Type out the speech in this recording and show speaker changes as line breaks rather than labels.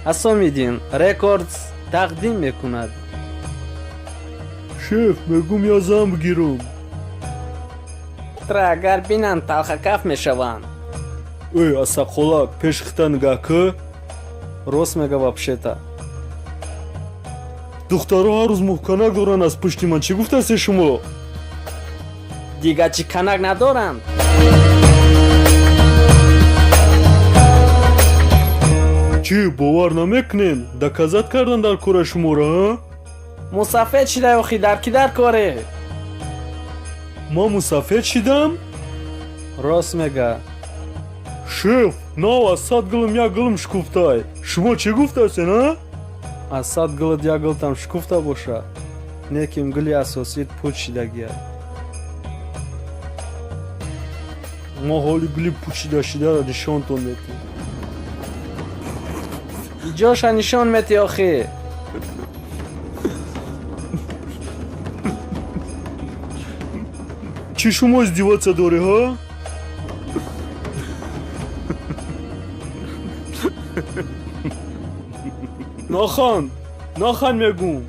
Асомиддин Рекордс тақдим мекунад.
Шеф, мегум я зан бигирам.
Тра агар бинанд, талхакаф мешаванд.
Эй, асақолак, пеш хита нигаҳ кӣ.
Рост мега вообще-то.
Духтаро ҳар рӯз муҳканак доранд аз пушти ман. Чӣ гуфтасе шумо?
Дига чӣ канак надоранд?
Чӣ, бовар намекунен? Доказать кардан дар кора шуморо, а?
Мусафед шидай охи, дар кӣ дар коре?
Ман мусафед шидам?
Рост мега.
Шеф, нав аз 100 гилм як гилм шукуфтай. Шумо чӣ гуфтасен, а?
Аз 100 гилат як гилтам шукуфта боша, неким гили асосит пуч шидагия.
Мо ҳоли гули пучида шидаро нишонтон метиҳем.
Иҷоша нишон мети охи.
Чӣ, шумо издеваться дорӣ, ҳа? Наханд, наханд, мегум.